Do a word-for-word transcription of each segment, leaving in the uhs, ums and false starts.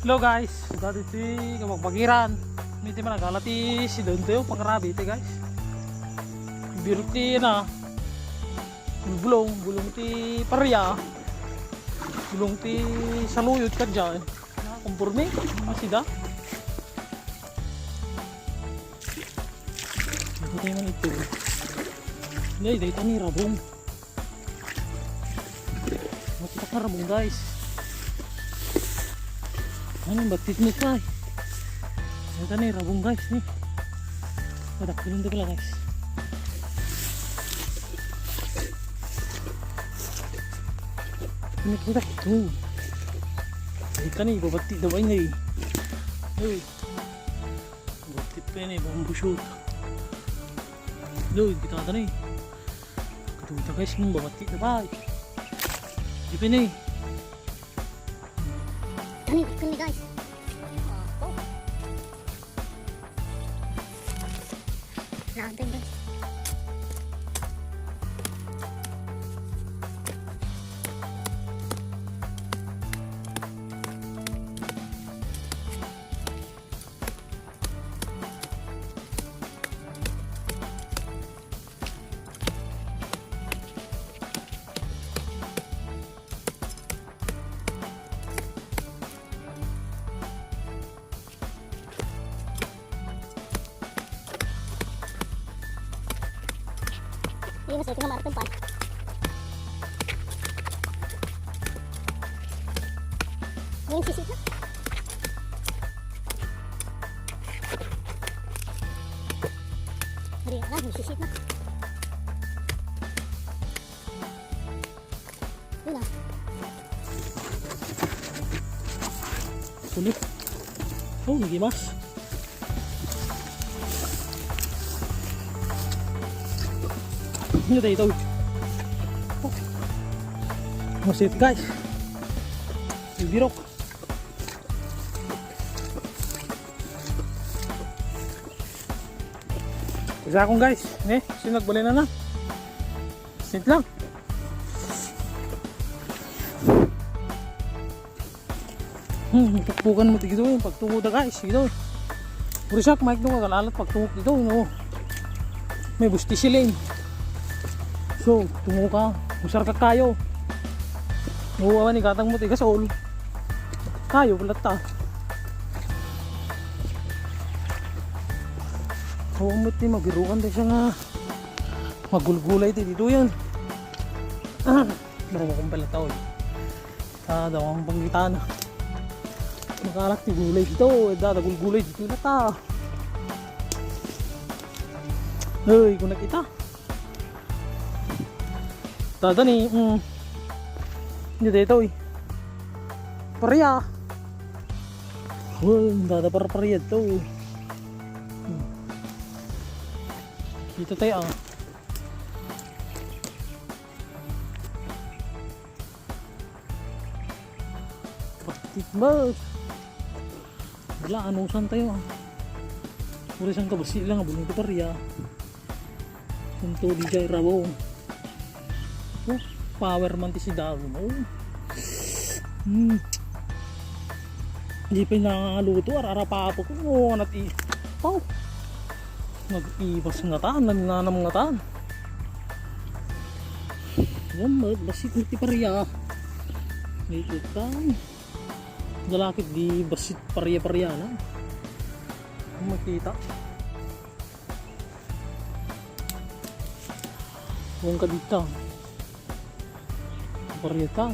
Hello guys, dati ti kabagbagiran. May ti managala ti sidaentayo, pangrabe ti guys. Birok ti na bulbulong, bulong ti paria, bulong ti saluyot ka dyan. Kumporme, masida. Ito tayo man ito. Hindi, dito ni rabong. Makita ka rabong, guys. Ano ba? Fitness pa eh. Ang tanay, rabong, guys, ni. Madakilin ka pala, guys. Ano kita? Ito. Ay, tanay, babati daw ay na eh. Ay. Babati pa yun eh, bamboo shoot. Doon, kita ka tanay. Katuta, guys, yung babati na ba? Di pa yun eh. Kani, kani, guys. Oh. Naantay, guys. Iya, mas tinggal martin pa. Yung sisip na. Hari, ah, yung sisip na. Yun ah. Kulit. Oh, nagimas. Ano tayo ito? Masip, guys. Bibirok. Isa akong guys. Eh, sino nagbalay na na? Sit lang. Hmm, pukpukan mo ti dito, eh. Pagtungo da, guys, dito. Puro siya, kumaik nung kagalalat pagtungo dito, no? May busti siling. So, tungo ka. Usar ka kayo. Oo, awan, ikatang mo ti gasol. Kayo, pala ta. Awan mo ti mabiruan da siya nga. Magulgulay ti dito yan. Ah, marunong kong pala tao, eh. Sa dawang panggitana. Makalak ti gulay dito. Eh, dada gulgulay dito na ta. Uy, kung nakita. Dada ni, mm. Hindi dito, eh. Paria. Uy, dada para paria to. Hmm. Kita tayo, ah. Bakit ba? Wala, anusan tayo, ah. Puro isang kabasi lang, abulong ko pariya. Punto di jay rabaw. Oh, power man ti si Dagon, oh. Hmm. Di pa nangaluto, ararapapok. Oh, anat i-, oh. Nag-ibas nga tan, nagnanam nga tan. Yan, basit ti pariya. May utang. Dalakit di basit pariya-pariya na. Makita. Kung ka dito. Pariya ta.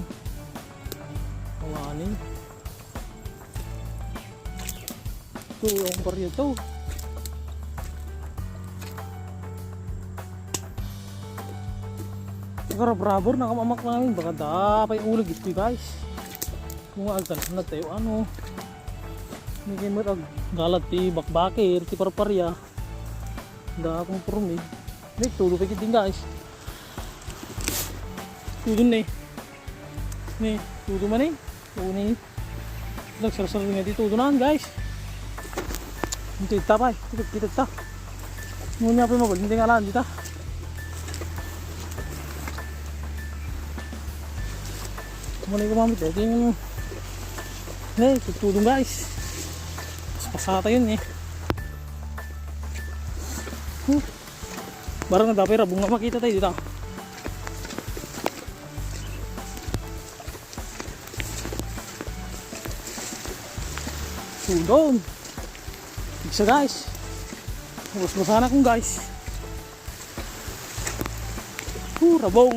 Wala ni. Ito, ang barya to. Nakarab-rubber, nakamamak na namin. Baka da pay ulag ito, guys. Kung agtan na tayo, ano. Hindi kayo matag-, galat ti bakbakir, ti parparya. Da akong permit. May tulo pa din, guys. Tulo ni. Ni, tulo man eh. Tulo ni. Nagsarsar nga di tulo na, guys. Ito ita pa eh. Ito kita ta. Ngunya pa mabal, hindi nga lang dita. Muna yung kumamit, eh. Ito yung Ne, tutulong guys. Paspasata yun eh. Huh. Barang na dapat rabong nga makita tayo dito. Tulong. Isa guys. Mas masana kong guys. Huh, rabong.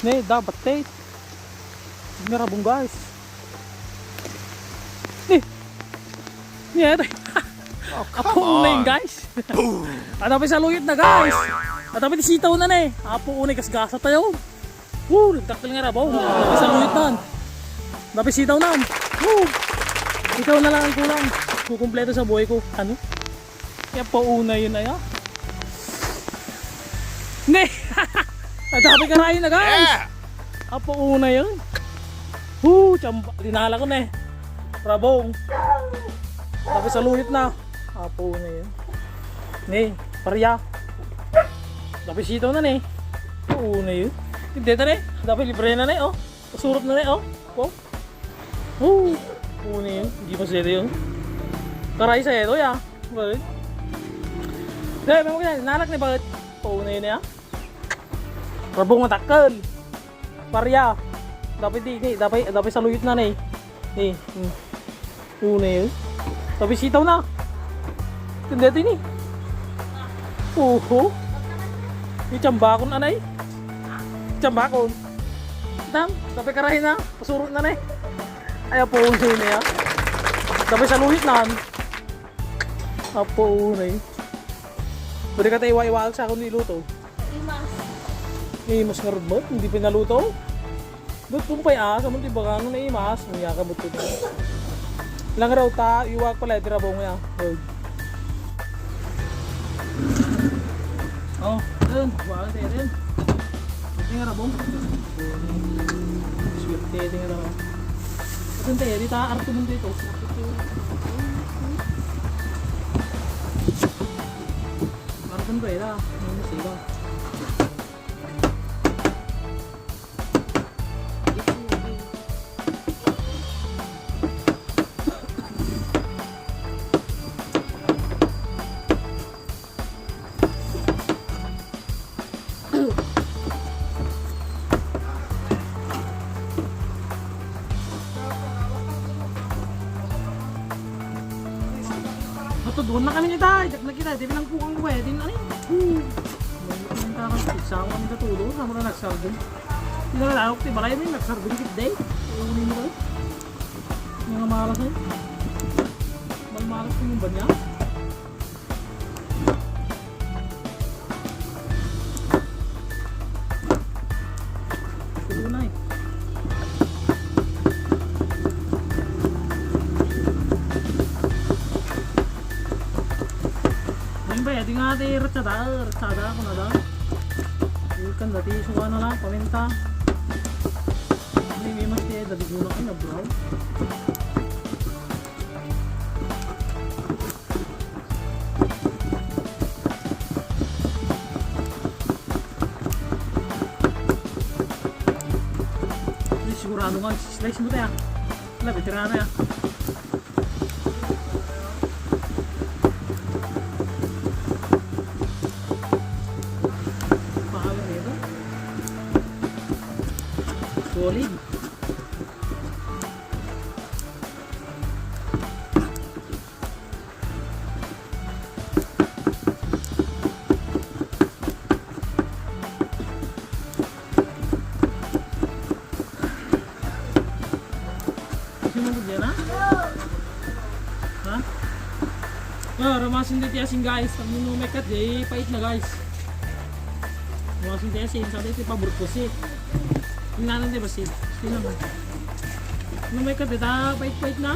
Ne, dapat eh. Nga rabong guys. Ne. Ne, ito. Oh, come Apo na yun, on. Guys. At dapat saluyot na guys. At dapat sitaw na ne. Apo na gasgasa tayo. Woo, nagdakkel nga rabaw. Dapat saluyot na. Dapat sitaw na. Woo. Ikaw na lang ang kulang. Kukumpleto sa buhay ko. Ano? Kaya pauna yun ay ah. Ne! Ang dami karayo na guys! Yeah! Ang pauna yun. Hoo! Tsamba, dinala ko na eh. Rabong. Tapos saluyot na. Ang pauna yun. Ne, parya. Tapos sitaw na ne. Pauna yun. Hindi na ne. Dapat libre na ne oh. Pasurot na ne oh. Oh. Oh, pauna yun. Hindi pa sila yun. Karay sa ito ya. Bakit? Dahil mo kaya, nanak ni bakit? Pauna yun ya. Rabong matakkel. Parya. Dapat di, di, dapat, dapat saluyot na ni. Ni. Hmm. Pauna yun. Dapat sitaw na. Hindi ito ini. Oho. Itsambakon anay. Itsambakon. Tam, dapat karahin na. Pasurot na ni. Ay, apo, unsay na yan? Sabi sa luyot na. Apo, unay. Pwede ka tayo iwa-iwaag sa akong niluto. Imas. Imas nga rudmot, hindi pinaluto. Ba't kung pa'y asa mo, di ba nga nung naimas? Ang yaka mo ito. Lang raw ta, iwaag pala, itirabaw nga. Oh, dun. Buwan tayo dun. Ito nga rabong. Swerte, ito nga rabong. Ito tayo, dito, arto mo dito. Arto mo tayo, da. Ano mo sila? Matudon na kami ni Tay. Dak na kita. Di pinangkukan ko eh. Di na rin. Hmm. May pinagkakas. Isawa ni Katudo. Sama na nagsardin. Di na lang ako. Di balay mo yung nagsardin. Di. Unin mo eh. Mga malas eh. Malmalas ko yung banya. Tunay. Ngayon ba, di nga ati ratsada, ratsada ako na daw. Ikan dati, suka na lang, paminta. May, may mas kaya, dati gulak ay na brown. Sigurado nga, slice mo tayo. Wala, veterano yan. Power nito. Solid. Sinugod yan, ha? Ha? Oh, ramasin di tiyasin, guys. Pag nunumekat, di pait na, guys. Ramasin tiyasin, sabi ito, paborito si. Tingnan natin, basi. Tingnan mo. Numekat, di ta, pait-pait na.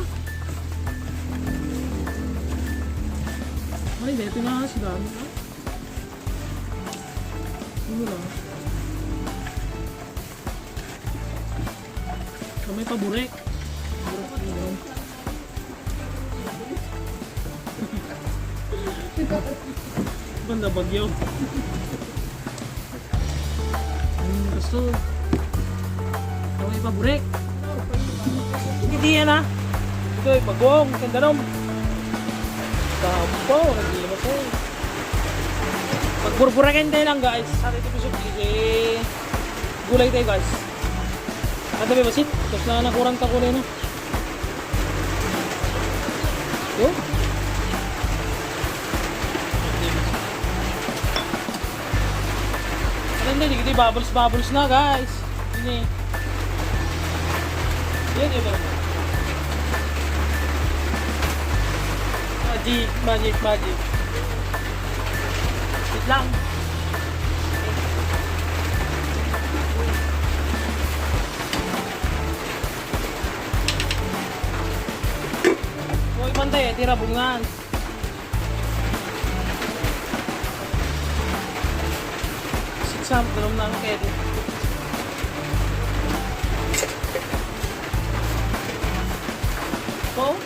Ay, dito na sila. Ano na? Ano lang? Sa may paburek. Banda bagyo. Hmm, gusto. Sa may paburek. Diyan na. Ito, eh, bagong, kandanom. Dampo, nagdimas, eh. Magburburaken tayo lang, guys. Sa atin ito, busog, eh, gulay tayo, guys. Ano ba, basit? Tapos na nakurang ta kulay na. Yo? Ano na, di, di bubbles, bubbles na, guys. Ini. Yan, di ba? Magic, magic, magic. Wait lang. Uy, pantay, eh, tira bungan. Six hundred, belum nangked. Oh?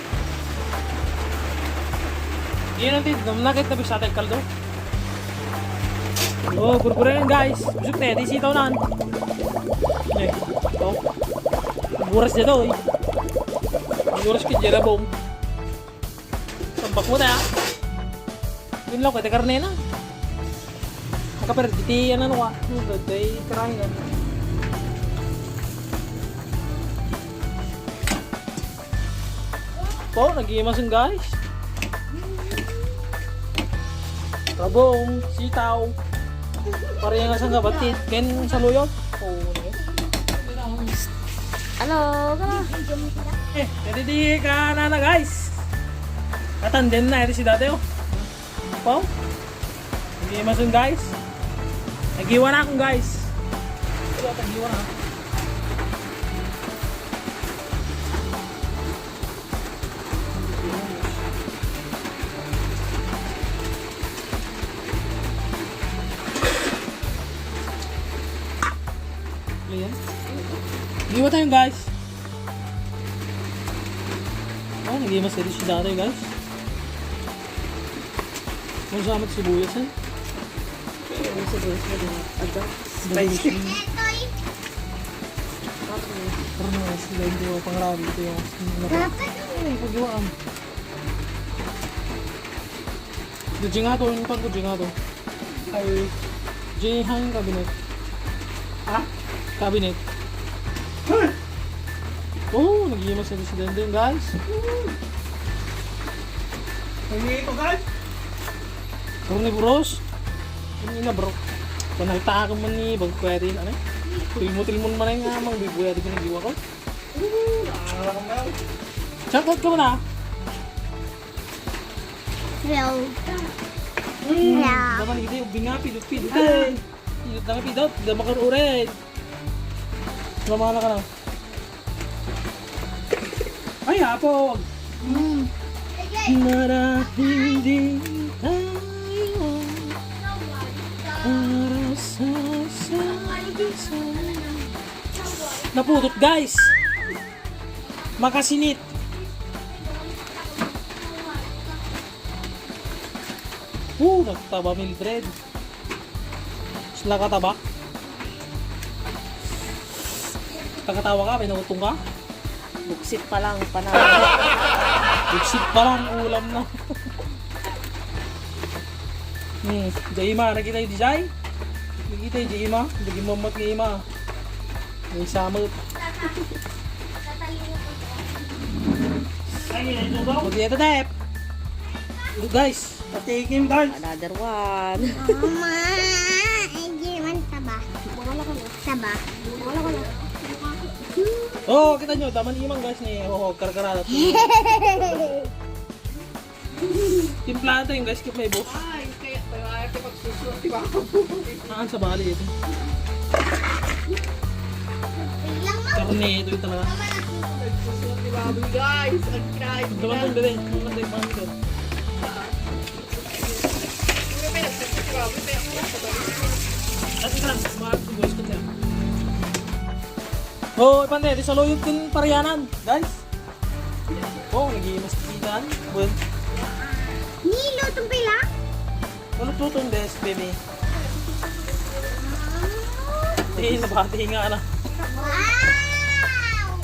Yun ang tin-, nung nakit na bisatay kaldo. Oh, burburen, guys. Busog tayo, di sitaw nan. Eh, oh. Buras dito, eh. Buras ka, Jerabong. Tambak mo na, ah. Yun lang, pwede karne na. Nakaperdi ti, ano, ano ka? Ano ba? Day, karahi na. Po, nagimasin, guys. Kabong, sitaw. Pare nga sa gabatit, ken saluyot. Oh, ano? Hello, ka. Eh, jadi di ka nana, guys. Katanden na, ito si dati, oh. Pau? Hindi masun, guys. Nagiwan na akong, guys. Ito, nagiwan na. Ayan. Nagiwan tayo, guys. Oh, nagiwan si Rich dati, guys. Ano sa amat sibuyas, eh? Ano sa guys mo din? Ada. Spicy. Spicy. Pero na, sila hindi ko pang rabi ito yung, yung, yung, yung, yung, yung, Gudji nga to, yung pag gudji nga to. Ay, Jay Hang cabinet. Ha? Cabinet. Huh! Oh, nagimas na si Dendeng, guys. Ano ito, guys? Carnivorous. Ang ina, bro. Panagta ako man ni, bag pwede na, ano? Tilmo-tilmon man ay nga, mang bibuya di pinagiwa ko. Shoutout ka muna. Hello. Hmm, Hello. Daman ito yung binga, pidot-pidot. Ay, pidot na pidot, daman ka uray. Lamana ka na. Ay, apog. Mm. Marahil di tayo para sa isa't isa. Napudot, guys. Makasinit. Uh, nagtaba, Mildred. Sila kataba. Pagkatawa ka, may nautong ka? Buksit pa lang, panalo. Buksit pa lang, ulam na. Hmm, Jaima, nakita yung design? Nakita yung Jaima? Lagi mo mat ni Ima. May samot. Ay, ito daw. Magkita, Tep. Ito, guys. Patikim, guys. Another one. Mama, hindi man taba. Taba. Oh, kita nyo, daman imang, guys, ni, oh, karkarada. Timplado yung guys, kit may boss. Ay, kaya, kaya ate magsusuot, di ba? Saan sa bali ito? Karne ito yung talaga. Magsusuot, di ba? Guys, ang kinain. Ang duman ng bebe, ang duman ng bebe. Kasi ka lang, mahal ko, boss, ko niya. Oh, ipante, di sa luyot kun parianan, guys. Oh, naging mas tikitan. Well, Ni lutong pila? Ano to tong best, baby? Eh, nabati nga na. Wow!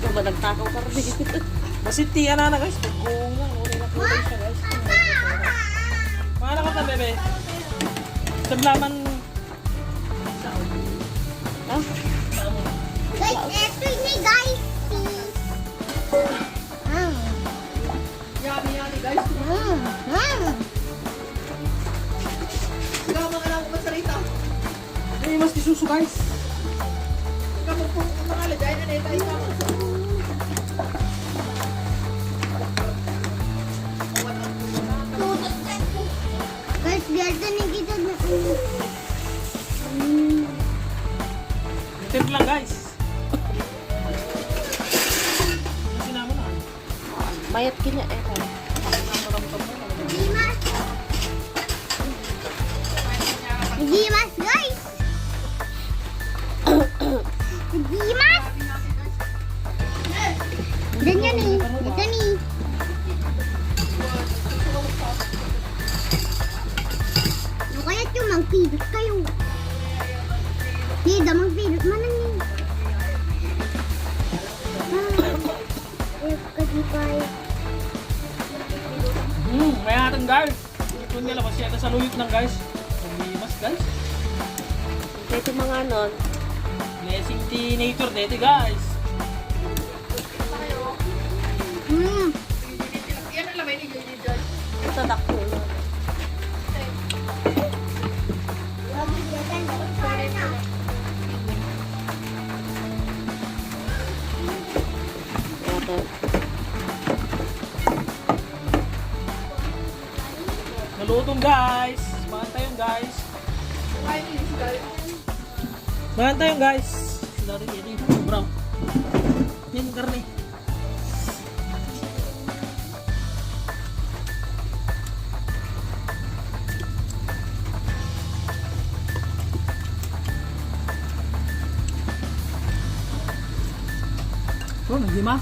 Diba nagtakaw ka rin? Basit ti anana, guys. Pagbuong na. Wala na po siya, guys. Mana ka ta, bebe? Sablaman. Ha? Guys, eto ni guys. Ah. Yummy, yummy, guys. Mm, mm. Ikaw, mga anak ko, masarita. Ay, mas ti susu, guys. Ikaw, magpupuna ka, lagay na neta, ikaw. Guys, biasa ni kita na. Mm. Tip lang, guys. Sinama na. Mayat kanya, eh. Gimas. Gimas, guys. Gimas. Ganyan eh. Ito ni. Ano kaya yung magpidot kayo? Hindi, magpidot man ang eh. Ah. Kadipay. Hmm, may atin, guys. Ito nga labas siya sa luyot lang, guys. Ang limas, guys. Ito mga anon. Blessing ti nature dito, guys. Mm. Ito, dakto. Ito. Naluto, guys. Mangan tayo, guys. Mangan tayo, guys. Dati dito yung brown. Yan yung karne. Oh, naglima.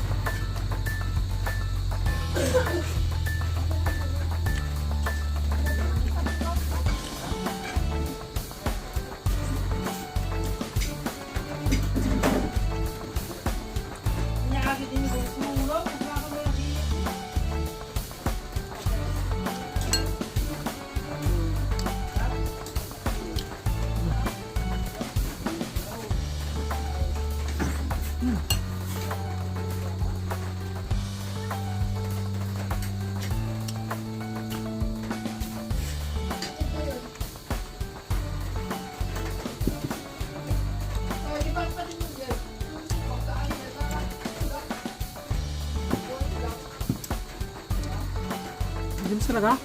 Hindi mas talaga.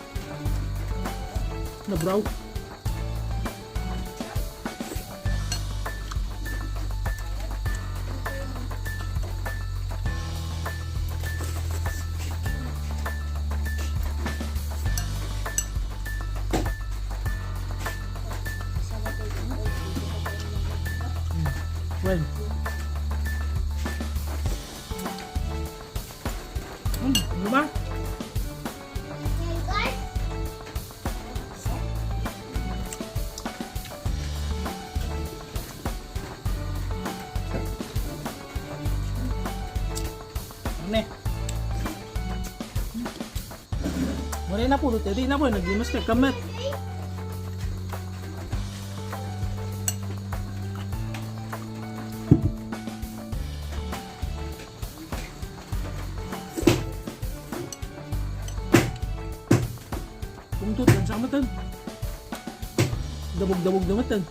Na brown. Well. Hmm, ano ba? Ano eh? Wala na pulot, eh. Di na po, naglimas ka, kamat. Pungtot, ang sama tan. Dabog-dabog naman tan.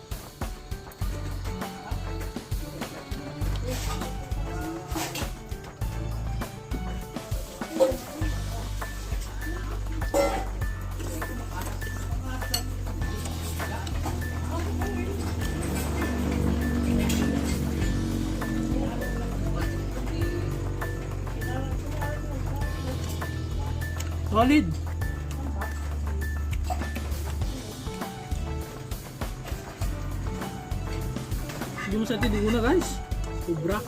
Solid. Hindi mo sa atin una, guys. Sobra.